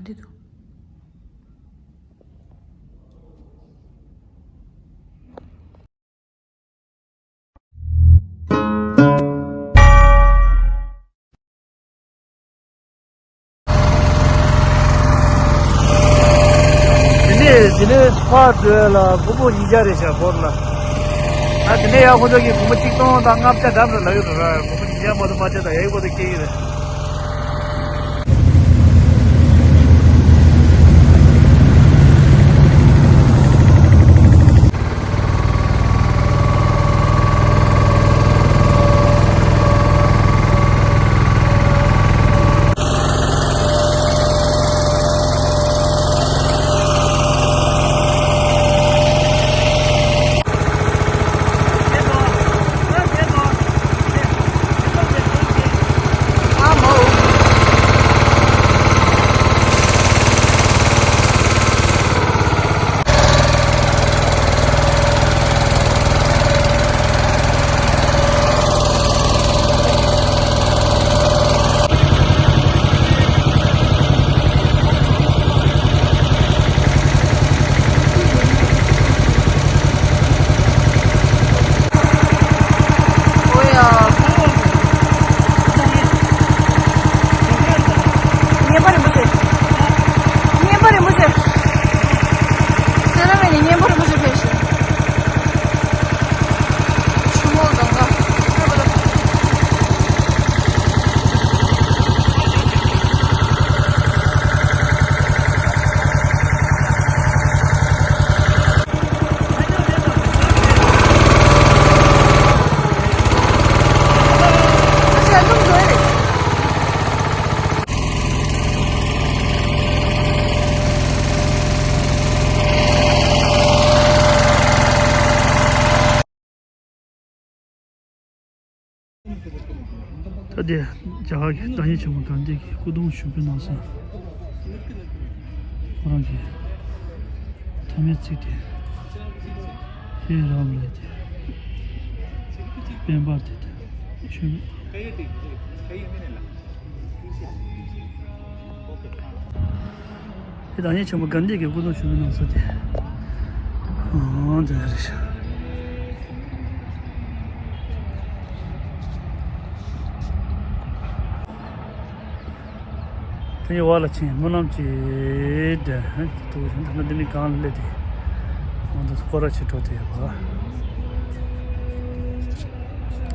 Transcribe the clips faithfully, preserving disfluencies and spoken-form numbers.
འདི་དང་། དེ་ནས་དེ་ནས་ཕར་འགྲོ་ཡ་ལ་སྒོར་མོ་ཉིས་བརྒྱ་རེད་ཤག་སྒོར་ལ། ཨ་དེ་ནས་ཡར་ཁོ་ཚོ་གིས་སྒོར་མོ་ཆིག་སྟོང་དང་ལྔ་བརྒྱ་འདྲ་མི་འདྲ་ལབ་ཡོད་རེད། སྒོར་མོ་ཉིས་བརྒྱ་མ་གཏོགས་མ་ཆག་ད་ཡག་པོ་དེ་སྐྱེལ་གྱི་རེད། ཉན་པ་རིན་པོ་ཆེ། ཉན་པ་རིན་པོ་ཆེ། སེ་ར་བྱེས་ནས་ཉན་པ་རིན་པོ་ཆེ་ཕེབས་ཤིང་། ཆུ་མོ་གང་ག་ད་དེ་རྒྱ་གར་གྱི་བདག་ཉིད་ཆེན་མོ་གྷན་དྷི་གི་སྐུ་གདུང་ཞུགས་པའི་ནང་སོ། ཁོ་རང་གི་མཐའ་མའི་ཚིག་དེ། ཧེ་རམ་ལས་དེ། དཔལ་འབར་དེ་དང་ཆོས། དེ་བདག་ཉིད་ཆེན་པོ་གྷན་དྷི་གི་སྐུ་གདུང་ཞུགས་པའི་ནང་སོ་དེ། ཨང་དེ་རེད་ཤག་དེ་ཡི་བར་ལ་ཕྱིན་སྨོན་ལམ་གྱིས་དེ་དུ་ད་ནི་འདི་ནི་གང་ལས་དེ་འོང་དུ་སྐོར་ར་ཆེ་འགྲོ་དེ་བ།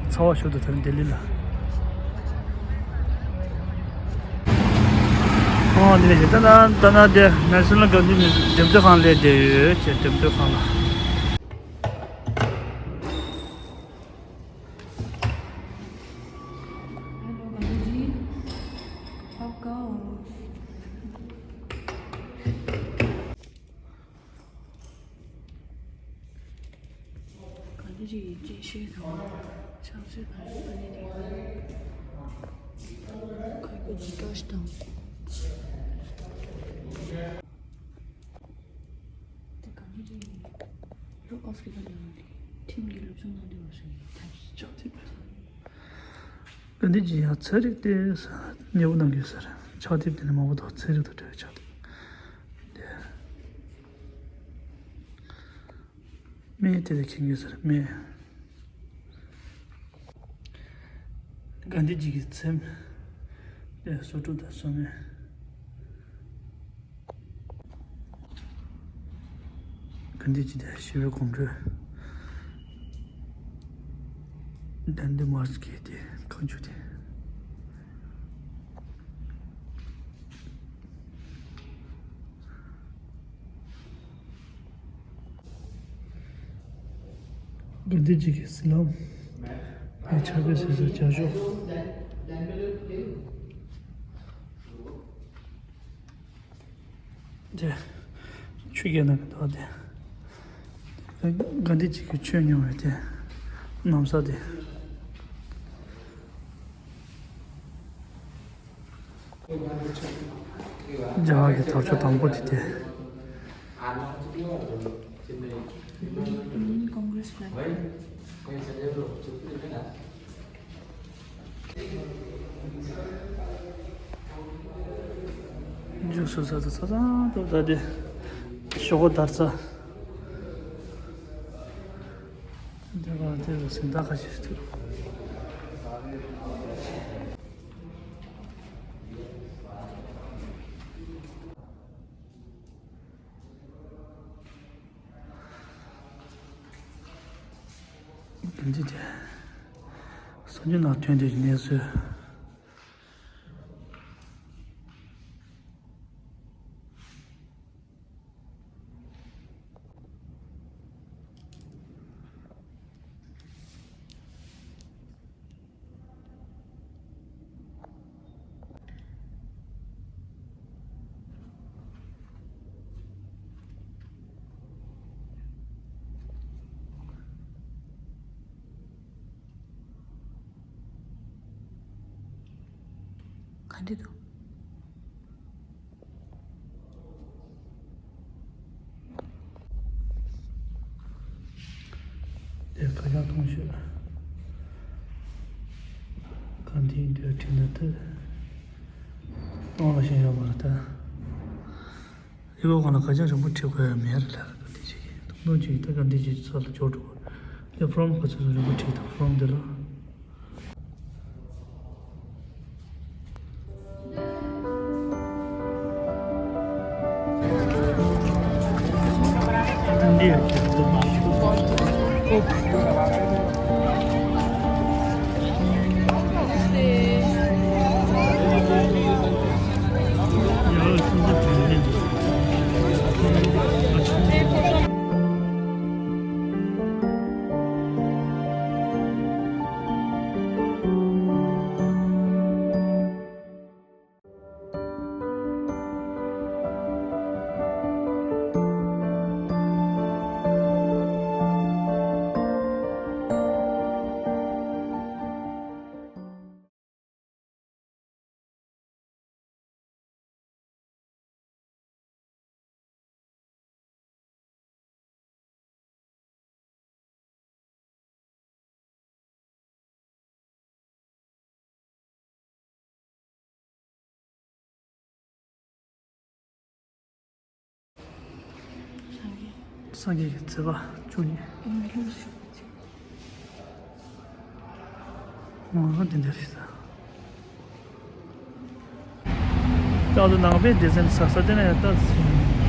ཚ་བ་ཤུགས་དུ་དེ་ལྡི་ལི་ལ། ཨོ་དེ་ནས་ད་ན་ད་ན་དེ་ནེ་ཤ་ནལ་གྷན་དྷི་མིའུ་འགྲེམས་སྟོན་ཁང་ལས་དེ་ཡོད་ཅེས་འགྲེམས་སྟོན་ཁང་ལ། हेलो गांधी जी, आपका गांधी जी ये चीज़ है, सबसे पहले पनीर खाई को डिटॉश दो। དེ་ག་ནས་རེད། ལྷོ་ཨ་ཧྥི་རི་ཀ་ལ་ཡོད་རེད། ཁྲིམས་ཀྱི་སློབ་སྦྱོང་གནང་བསྡད་པ་སོང་ཡིན་ཐབས་ཕྱོགས་མཐུན། ག་འདི་ཅི་ཡང་ཚན་རིག་དེ་ས་ཉེ་བོ་གནང་གི་ཟེར། ཕྱག་དེབ་དེ་ནི་མང་པོ་དང་ཚན་རིག་དང་འབྲེལ་བའི་ཕྱག་དེབ་དེ། སྨན་དེ་ལས་མཁྱེན་གྱི་ཟེར་སྨན། གྷན་དྷི་ཇི་གི་མཚན་དེ་སོ་དྲུག་དང་སོ་ལྔ། གྷན་དྷི་ཇི་དེ་ཞི་བའི་གོམ་བགྲོད། ཌན་ཌི་མཱར་ཆི་གི་དེ་ཁ་མཆུ་དེ། གྷན་དྷི་ཇི་གི་སི་ལམ་དེ་ཕྱག་དཔེ་སྲིད་ས་བྱ་ཤོག་དེ་ཆུ་རྐྱལ་ནང་གི་དོག་དེ། གྷན་དྷི་ཇི་གི་ཆོས་མྱོང་བའི་དེ་ན་བཟའ་དེ། རྒྱ་གར་གྱི་དར་ལྕོག་དང་པོ་དེ་དེ། Union Congress flag. འཇུག་སུ་ས་དུ་ས་ཚང་དུ་ད་དེ་ཞོགས་པ་དར་ས། འདི་བ་དེ་ལ་སེམས་ཐག་ཁ་ཤས་ཐུག་འདི་དེ་སང་ཉིན་ནང་ཐོན་དེ་གནས་ཚུལ། ག་འདྲ་འདུག་དེ་ཁ་བྱང་གཏོང་ཤོད། ག་འདི་འདོད་ཁྲིད་ན་ད། གཏོང་ལ་ཤེས་ཡོད་མ་རེད་ད། ཨི་བོ་གང་ལ་ཁ་བྱང་རིང་པོ་ཁྲིད་དགོས་ཡ་མེད་རེད་ལ་ག་འདི་ཅིག་གི་ཐུང་ཐུང་ཅིག་ད་ག་འདི་ཅིག་ས་ལ་འཇོག་འགྲོ་དགོས། དེ་ཕོ་རོམ་ག་ཚོད་ཚོད་རིང་པོ་ཁྲིད་ད་ཕོ་རོམ་འདི་ལ། སངས་རྒྱས་ཀྱི་མཛད་པ་བཅུ་གཉིས། འོ་འདི་འདྲ་རེད་ས། ལྕགས་རྡོ་ནང་པའི་སྡེ་ཚན་ས་ས་དེ་ན་ཡ་ལྟ་ཟིན།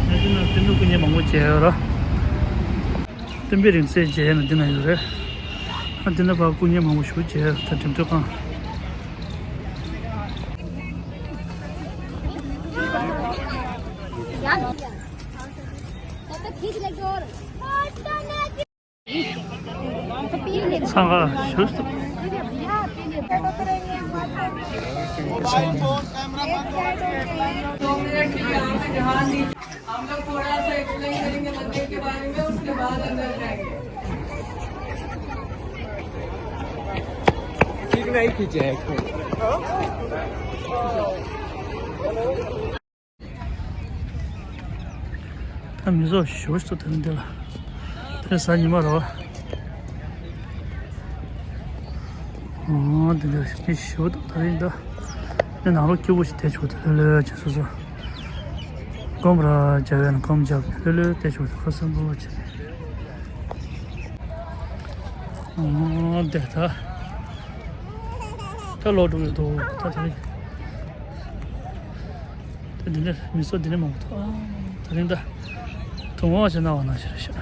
དེ་ན་དེ་འདྲ་སྐུ་ཉིད་མང་པོ་མཇལ་ཡོད་ར། སྟོན་པའི་རིང་བསྲེལ་མཇལ་ཡ་ན་འདི་ན་ཡོད་རེད། ཨ་འདི་ན་ཕར་སྐུ་ཉིད་མང་པོ་ཞིག་མཇལ་ཡོད་ད་འགྲེམས་སྟོན་ཁང་། འཚང་ཁ་ཞུ། हम लोग थोड़ा सा एक्सप्लेन करेंगे मंदिर के बारे में, उसके बाद अंदर जाएंगे। ठीक नहीं खींचे हैं। ད་མི་ཚོགས་ཞེ་པོ་ཞིག་འདུག་དེ་རིང་འདི་ལ། དེ་རིང་གཟའ་ཉི་མ་རེད་པ། འོ་འདི་འདྲ་མི་ཞེ་པོ་འདུག་དེ་རིང་འདི། མི་ནང་ལོགས་སྐྱིད་པོ་ཞིག་བསྡད་ཆོག་དེ་ལྷོད་ལྷོད་བྱས་སོ་སོ། སྒོམ་ར་རྒྱབ་ཡ་ན་སྒོམ་རྒྱབ་ལྷོད་ལྷོད་བསྡད་ཆོག་དེ་ཁ་སང་པོ་བྱས། འོ་འདི་ད། ད་ལོག་འགྲོ་གི་འདུག་ད་དེ་རིང་། ད་འདི་འདྲ་མི་ཚོགས་འདི་འདྲ་མང་པོ་འདུག་ཨ། དེ་རིང་ད་དུང་བ་ཞིག་གནང་བ་ནང་བཞིན་རེད་ཤག་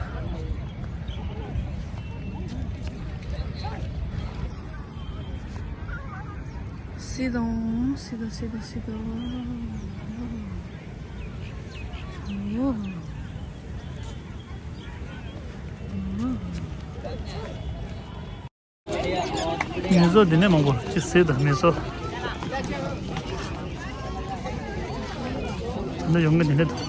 སི་དང་སི་དང་སི་དང་སི་དང་། ཨོ། མི་ཚོགས་འདི་ནས་མང་པོ་ཅི་ཟེར་དང་མི་ཚོགས། ད་ནི་ཡོང་གི་འདི་ནས་འདུག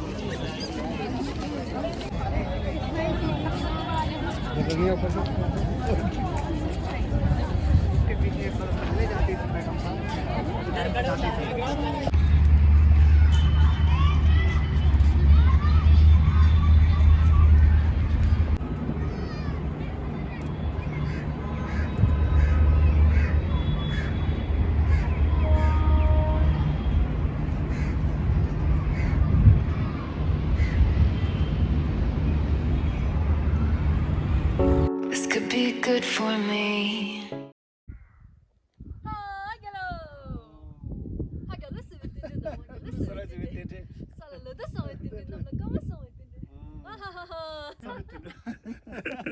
Be good for me. ཧ་རྒྱལ་ལོ། ཧ་རྒྱལ་ལོ་ཟེར་བའི་རྟེན་འབྲེལ་དང་། རྒྱལ་ལོ་ཟེར་བའི་རྟེན་འབྲེལ། ས་ལ་ལོ་ཏོག་སོང་བའི་རྟེན་འབྲེལ། གནམ་ལ་སྐར་མ་སོང་བའི་རྟེན་འབྲེལ། ཨ་ཧ་ཧ་ཧ།